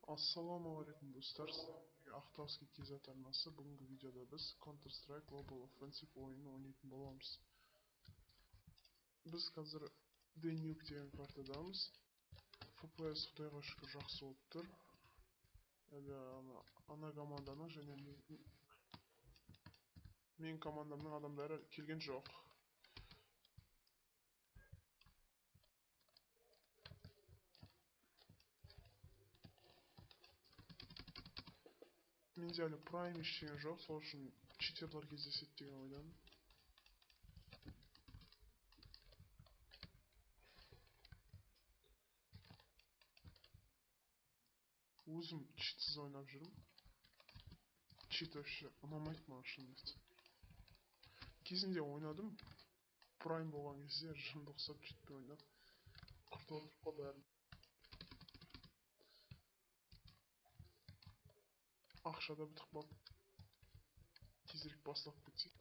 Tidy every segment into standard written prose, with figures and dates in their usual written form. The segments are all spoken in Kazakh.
Ассалаумағалейкум достар, сіздерге Ақтауский KZ арнасы. Бүгінгі видеода біз Counter-Strike Global Offensive ойынын ойнайтын боламыз. Біз қазір The Nuke деген картадамыз. FPS құдайға шүкір жақсы болып тұр. Әлі ана команданың және мен командамның адамдары келген жоқ. Менде әлі прайм ештеңе жоқ, сол үшін читерлар кездеседі деген ойдамын. Өзім читсіз ойнап жүрмін. Чит вообще ұнамайды маған, шынымды айтсам. Кезінде ойнадым, прайм болған кезде жынды ұқсап читпен ойнап құртып отырып қой бәрін. Ақша да бітіп қалды. Тезірек бастап кетсек.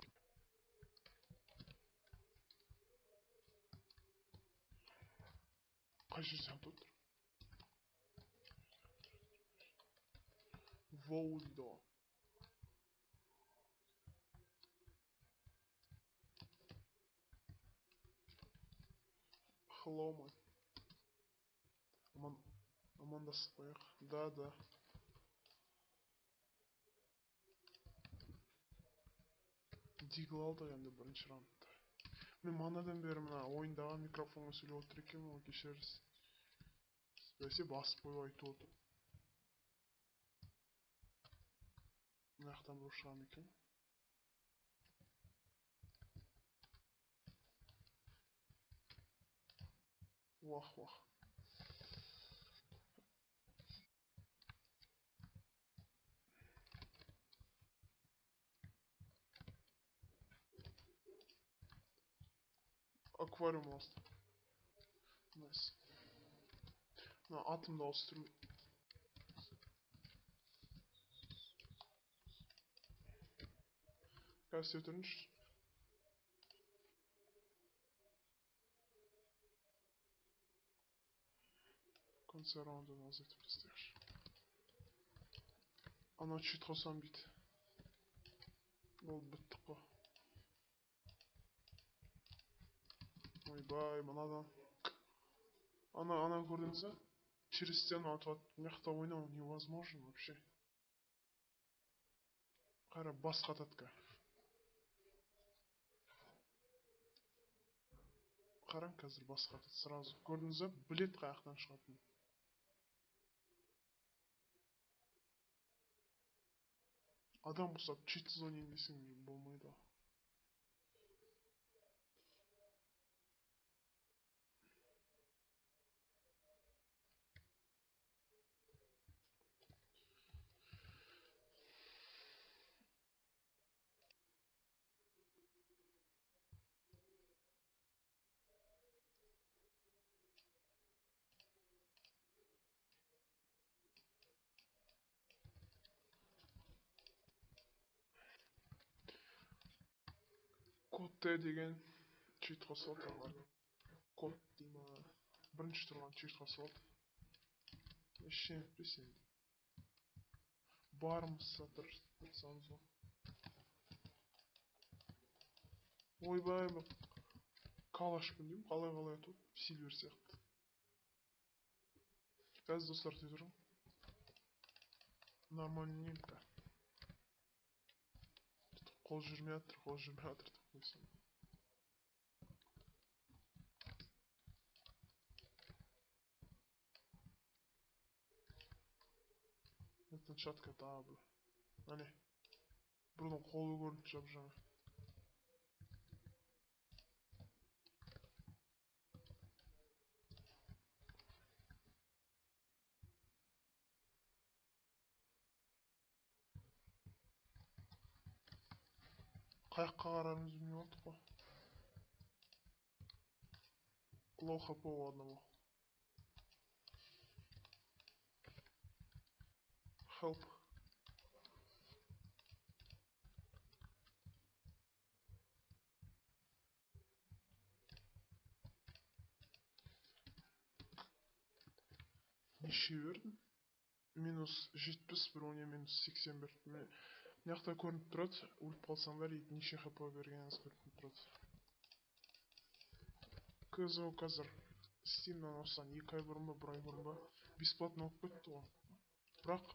Қай жерде атып отыр? Воу дейді ғой. Hello, man. Амандасып қояйық. Да, да. Дигл алдық енді бірінші раундта. Мен манадан бері мына ойындағы микрофонға сөйлеп отыр екенмін ғой, кешірерсіз. Бәсе басып қойып айтып отыр. Мына жақтан біреу шыға ма екен? Уах, уах. Аквариум ласт. Найс. Мына атымды ауыстыру. Қазір істеп тұрыңызшы. Конце раунда азайтып тастайықшы. Анау чит қосам дейді. Ол біттік қой. Ойбай, мынадан. Ана көрдіңіз бе? Через стену атып атып, мына жақта ойнау невозможно вообще. Қара, бас қатады ка. Қараң, қазір бас қатады сразу. Көрдіңіз бе? Білет қай жақтан шығатынын. Адам ұқсап читсіз ойнайын десең болмайды ғой. Код Т деген чит қосылды олар. Код дей ма? Бірінші тұрған чит қосылды. Ештеңе етпес енді. Барымызша тырысамыз ғой. Ойбай, калашпын деймін, қалай-қалай атып, сильвер сияқты. Қазір достар түзе тұрмын. Нормально нем ка. Қол жүрмей жатыр, қол жүрмей жатыр деп қойсам. Это чатка табы. Әне. Біреудің қолы көрініп жап жаңа. Қаяққа қарарымызды білмей қалдық қой. Лоу хп у одного. Help. Неше бердің? Минус 70, біреуіне минус 81. Мына жақта көрініп тұрады, өліп қалсаңдар неше хп бергеніңіз көрініп тұрады. КЗО қазір Steam'нан осыдан 2 ай бұрын ба, 1 ай бұрын ба бесплатно алып кетті ғой. Бірақ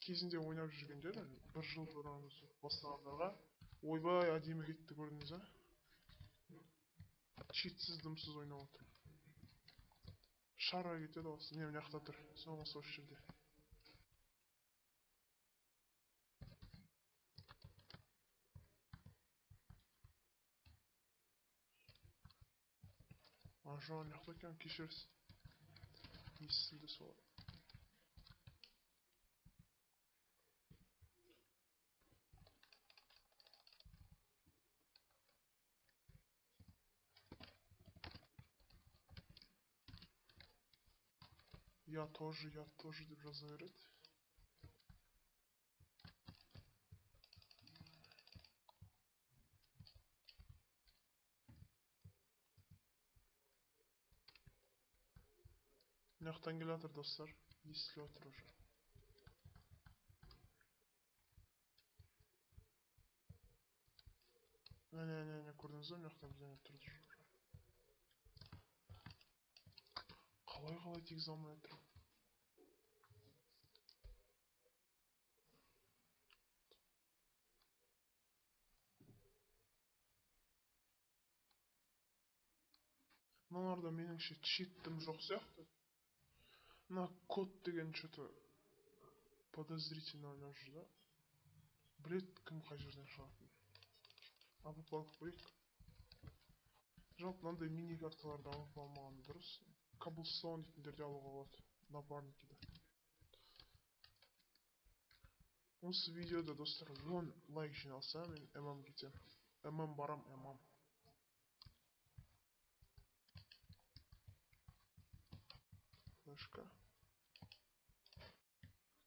кезінде ойнап жүргендер, бір жыл бұрын бастағандарға ойбай әдемі кетті, көрдіңіз ба? Читсіз, дымсыз ойнап отыр. Шара кетеді осы. Не, мына жақта тұр. Соңғысы осы жерде. А, жоқ, мына жақта екен, кешіріңіз. Естілді солай. Я тоже деп жаза береді. Мына жақтан келе жатыр, достар. Естіліп отыр уже. Әне, әне, әне, көрдіңіз бе? Мына жақта бірдеңе тұрды уже. Қалай тигізе алмай отырмын. Мыналарда меніңше читтім жоқ сияқты. Мына код деген что-то подозрительно ойнап жүр да. Білет кім қай жерден шығатынын. АВП алып қояйық. Жалпы мынандай мини карталарды АВП алмаған дұрыс. Cobblestone дейтіндерді алуға болады. Напарникіді. Осы видеода, достар, 10 лайк жиналса, мен ММ кетем. ММ барам, ММ. Флешка.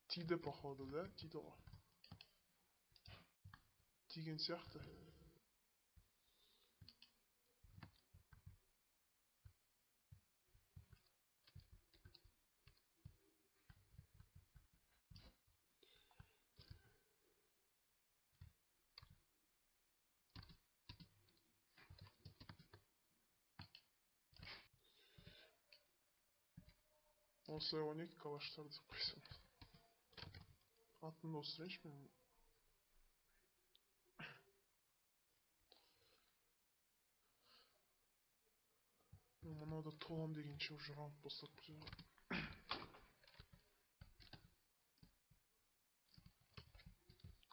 Тиді, походу, да? Тиді ғой. Тиген сияқты. Осылай 12 калаштар деп қойсам. Атымды ауыстырайыншы мен. Мынау да толам дегенше уже раунд басталып кетеді.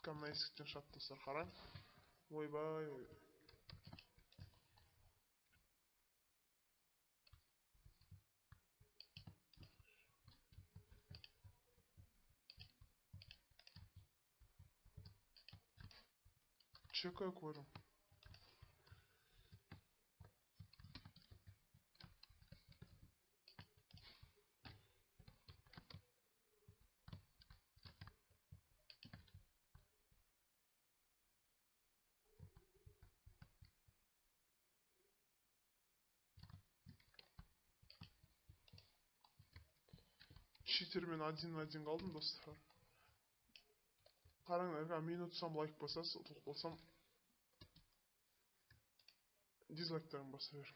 Мына есіктен шығады, достар, қараң. Ойбай, ой. Чекаю көрім. Читермен один на один қалдым, достар. Қараңдар, мен ұтсам лайк басасыз, ұтылып қалсам дизлайктарын баса бер.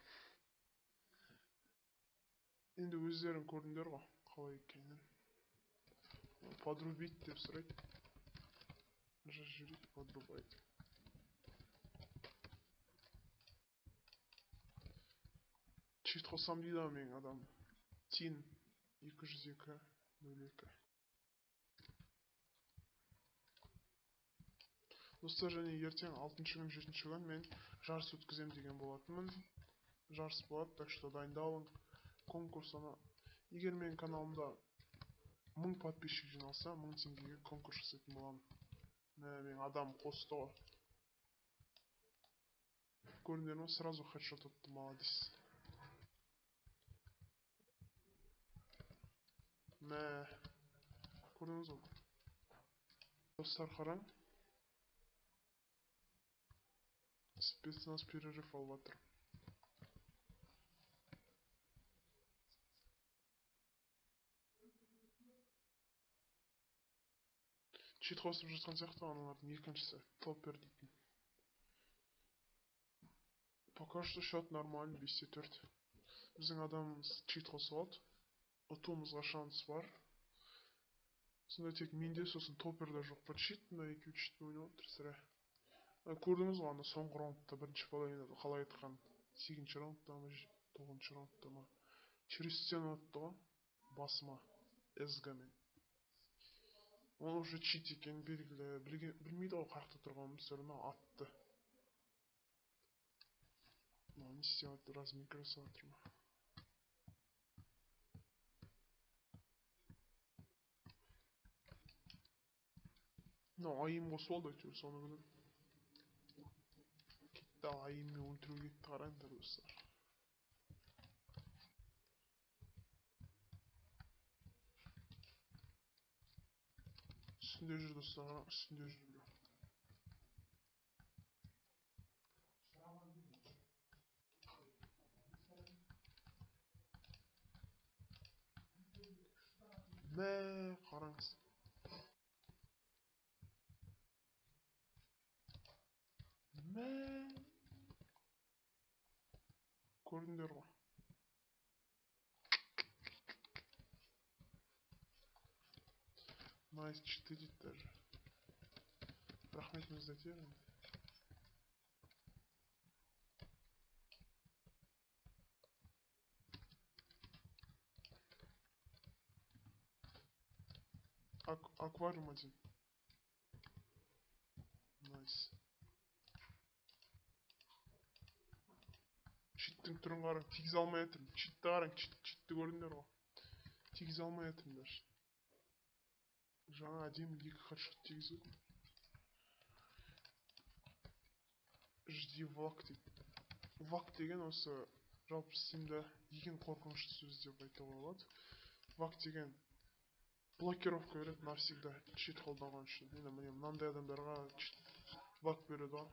Енді өздерің көрдіңдер ғой қалай екенін. Подрубить деп сұрайды. Жіберейік, подрубать. Чит қосам дейді ау менің адам. Тин 202 02. Достар, және ертең 6-шы күн, 7-ші күн мен жарыс өткізем деген болатынмын. Жарыс болады, так что дайындалың. Конкурс ана. Егер менің каналымда 1000 подписчик жиналса, 1000 теңгеге конкурс жасайтын боламын. Мә, менің адам қосты ғой. Көрдіңдер ме? Сразу хедшот атты, молодец. Мә, көрдіңіз ғой. Достар, қараң. Спецназ перерыв алып жатыр. Чит қосып жатқан сияқты аналардың екіншісі, топпер дейтін. Пока что счет нормальный, 5-4. Біздің адамымыз чит қосып алды. Ұтуымызға шанс бар. Сонда тек менде, сосын топперда жоқ па чит, мына екеуі читпен ойнап отыр сірә. Көрдіңіз ғой ана соңғы раундта бірінші половинада қалай айтқан, 8-ші раундта ма, 9-шы раундта ма, через стену атты ғой басыма СГ-мен. Ол уже чит екенін белгілі, білмейді ғой қаяқта тұрғанын, все равно атты. Мынау не істеп жатыр, разминка жасап жатыр ма? Мынау айым қосып алды әйтеуір, соны білемін. Кетті, айыммен өлтіруге кетті, қараңдар достар. Үстінде жүр достар, үстінде жүр. Мә, қараңыз. Мә. Көрдіңдер ғой. Найс, читы дейді даже. Рахметімізді айтайық енді. Аквариум один. Найс. Читтің түрін қараң, тигізе алмай жатырмын. Читті қараң, читті көрдіңдер ғой. Тигізе алмай жатырмын даже. Жаңа әдемі екі хедшот тигізіп. Жди вак дейді. Вак деген осы жалпы Steam'да ең қорқынышты сөз деп айтуға болады. Вак деген блокировка береді навсегда чит қолданған үшін. Енді міне мынандай адамдарға вак береді ғой.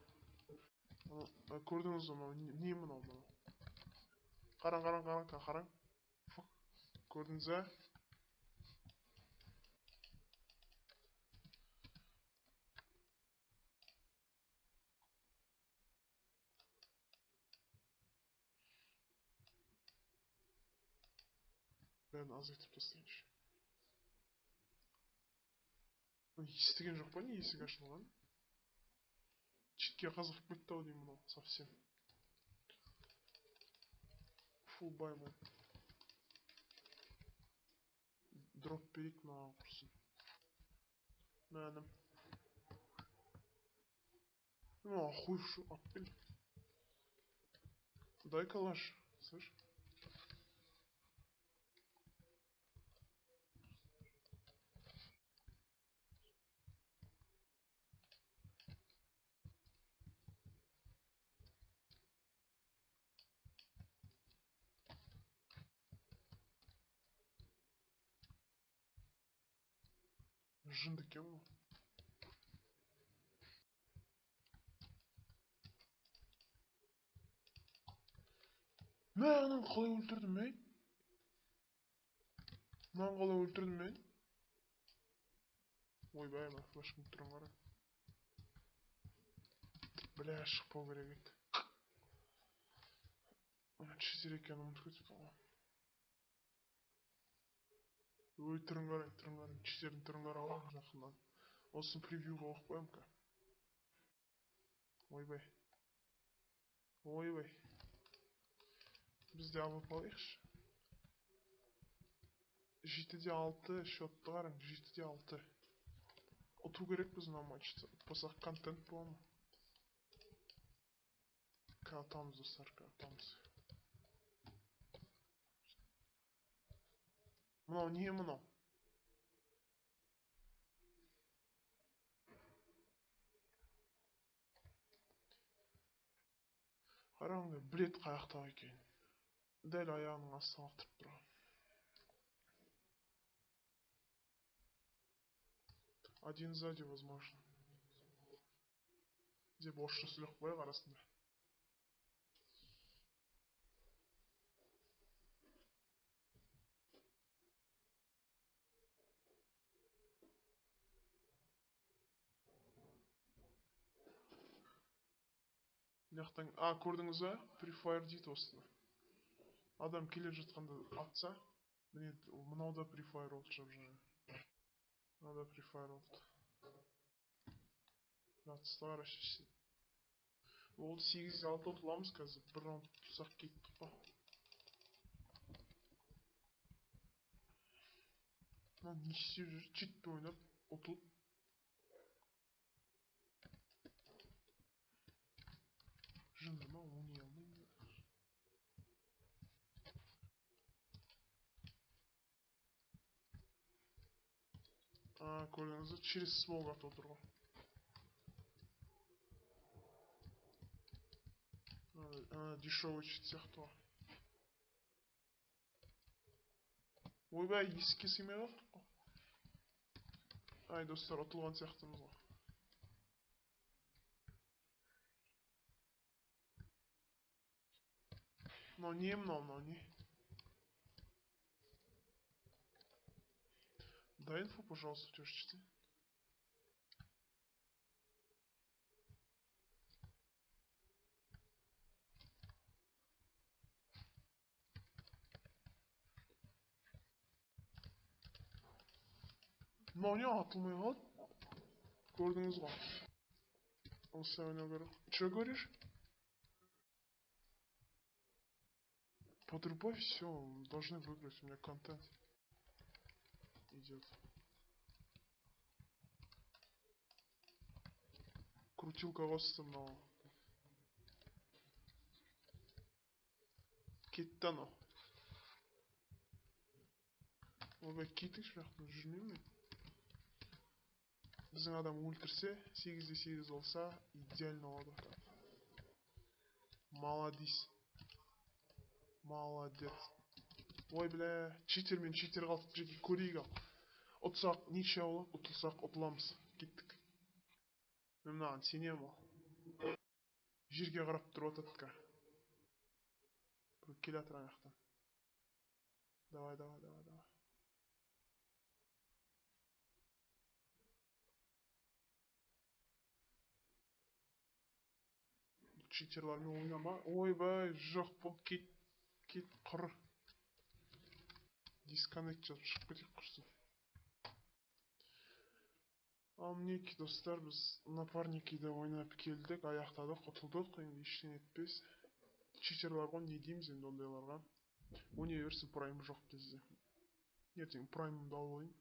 Көрдіңіз ғой, мынау не мынау, мынау. Қараң, қараң, қараң, қараң. Көрдіңіз бе? Бәрін азайтып тастайыншы. Естіген жоқ па не есік ашылған? Читке қызығып кетті ау деймін мынау совсем. Фул байман. Дроп берейік мынаған құрсын. Мәнім. Ну, охуевшу, алып кел. Дай калаш, слышь? Жынды екен ғой. Мә, ананы қалай өлтірдім мен? Мынаны қалай өлтірдім мен? Ойбай, мына флешканың түрін қара. Бля, шықпау керек еді. Ана читер екенін ұмытып кетіппін ғой. Ой, түрін қара, түрін қара, читердің түрін қара ғой жақыннан. Осыны превьюға қойып қоямын ка. Ойбай. Ойбай. Біз де алып алайықшы. 7-6 счетты қараң, 7-6. Ұту керекпіз мына матчты. Ұтпасақ контент бола ма? Ұтамыз достар, ұтамыз. Мынау не мынау? Қараңдар, білет қаяқта екен. Дәл аяғының астына лақтырып тұрған. Один сзади, возможно. Деп орысша сөйлеп қояйық арасында. Мына жақтан, а, көрдіңіз ба? Prefire дейді осыны. Адам келе жатқанда атса, міне мынау да prefire болды жап-жаңа. Мынау да prefire болды. Жатыстар вообще. Болды, 8-6 ұтыламыз қазір. Бір раунд ұтсақ кеттік қой. Мынау не істеп жүр? Читпен ойнап ұтылып. Жынды ма? Ойнай алмаймын. А, көрдіңіз бе? Через смог атып отыр ғой. Дешевый чит сияқты ғой. Ойбай, есікке сыймай қалдық қой. Ай, достар, ұтылған сияқтымыз ғой. Мынау не, мынау не? Дай инфу, пожалуйста, у тебя же читы. Мынау не атылмай қалды? Көрдіңіз ғой. Осылай ойнау керек. Чё говоришь? Подрубай, всё, должны выиграть, у меня контент идёт. Крутилка қосты мынау. Кетті анау. Ойбай, кетіңізші, мына жақтан жүрмеймін мен. Біздің адам өлтірсе, 8-8 болса, идеально болады. Молодец. Молодец. Ой, бля, читер мен читер қалды, жеке көрейік ал. Ұтсақ ничья болады, ұтылсақ ұтыламыз. Кеттік. Мен мынаған сенемін ал. Жерге қарап тұрып атады ка. Бір келе жатыр ана жақтан. Давай, давай, давай, давай. Читерлармен ойнама. Ойбай, жоқ бол, кет, кет, құр. Дисконнект жазып шығып кетейік құрсын. Ал мінекей, достар, біз напарникиді ойнап келдік, аяқтадық, ұтылдық, енді ештеңе етпес. Читерлар ғой, не дейміз енді ондайларға. Ойнай берсін, прайм жоқ бізде. Ертең праймымды алып алайын.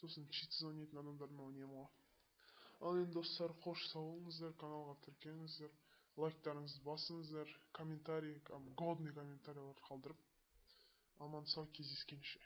Сосын читсіз ойнайтын адамдармен ойнаймын ғой. Ал енді, достар, қош сау болыңыздар, каналға тіркеліңіздер, лайктарыңызды басыңыздар, комментарий, годный комментарийлер қалдырып, аман сау кездескенше.